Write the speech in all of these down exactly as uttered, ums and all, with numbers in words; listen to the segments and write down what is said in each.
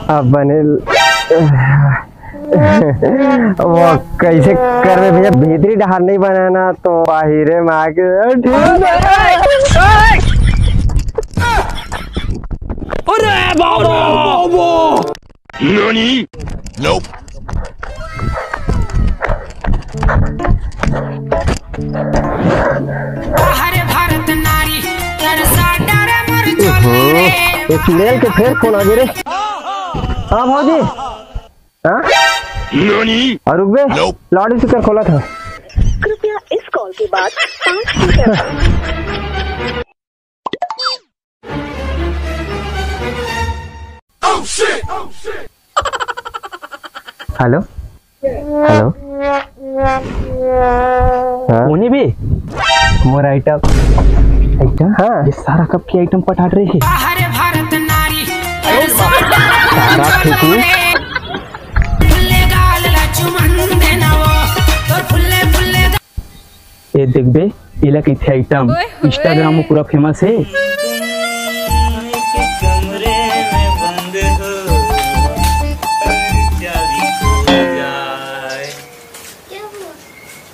अब बने ल-, वो कैसे करबे भैया, भीतरी डहार नहीं बनाना तो बाहिरे में आके। अरे बाबा! ओहो, ये चुड़ैल के फेर फोन आ गे रे। हाँ भौजी। हाँ? और रुक बे, लाउड स्पीकर खोला था। कृपया इस कॉल के बाद पाँच की हेलो, हेलो। हाँ? कोने बे? मोर आइटम। आइटम? हाँ। ये सारा कब की आइटम पटाट रही है। सारा फेंकू। ए देख बे, एला कहिथे आइटम। ओए होए। Instagram में पूरा फेमस है।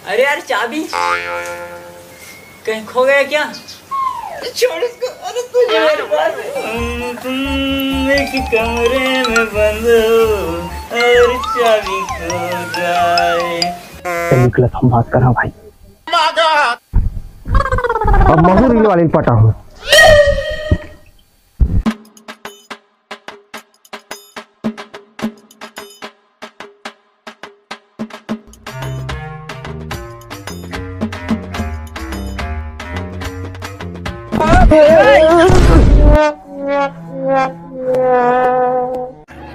अरे यार, चाबी कहीं खो गया क्या? छोड़ इसको। अरे तू यार, बस। तुम एक कमरे में बंद हो और चाबी खो जाए। चल निकलत हम बात करा भाई। अब महू रील वाले पटा हूँ।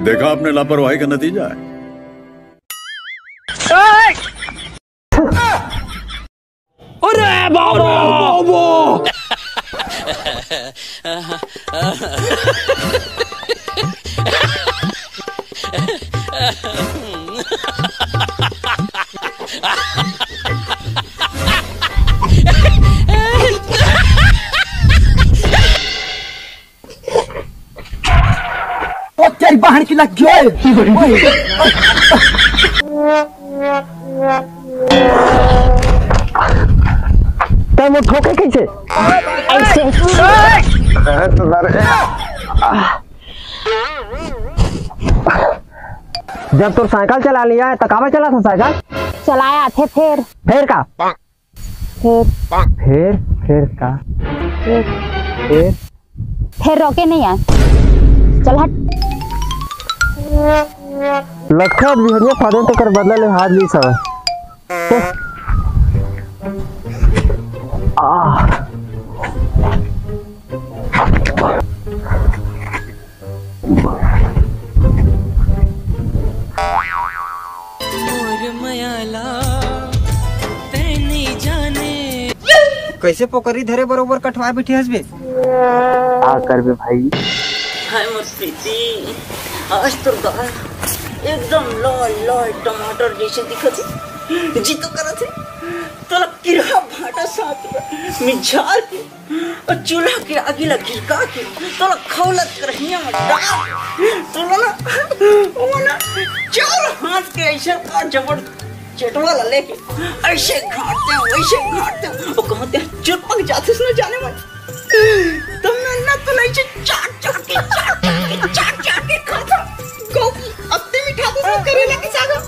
देखा आपने लापरवाही का नतीजा है। अरे बाबा! ओ तेरी बहन की लग गई। तै मोर ठोके कैसे? ऐसे। जब तोर साइकिल चला लिया है, तो काबर चला था साइकिल? चलाया थे फिर। फिर का? फेर। फेर, फेर का? फेर। फेर? फेर रोके नहीं आए। चल हट। लगता है बिहनिया फादे तो कर बदला ले हाथ भी सवा। आ। मोर मयाला तै नइ जाने। कैसे पोकरी धरे बरोबर कटवा बैठे हस बे? का करबे भाई? हाय मोर प्रीति, आज तोर गाल एकदम लाल लाल टमाटर जैसे दिखत हे। जी तो करत हे तोला किरहा भाटा साथ में मिझार के अउ चूल्हा के आगी ला गिरका के तोला खौलत करहिया में डाल, तोला ना, वो ना, चार हाथ के ऐसे का जबर चटवा ला लेके ऐसे घाटते हैं, वैसे घाटते हैं, वो कहते हैं, "चुरपक जाते ना जाने मन।" तो मैं ना तो नहीं चाट चाट के, चाट चाट के, चाट चाट के खाता। गौ की अत्ते मीठा तो करेला के साग।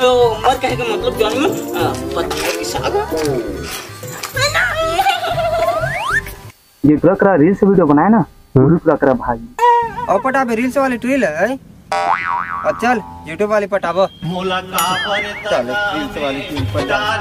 ओ, मर कहे के मतलब जानी मन, आ, पत्ता के साग। ये पूरा करा reels video बनाए ना, हम्म। पूरी पूरा करा भाई। और पटा पे reels वाली reel है। और चल YouTube वाली पटाबो। चल reels वाली reel पटा।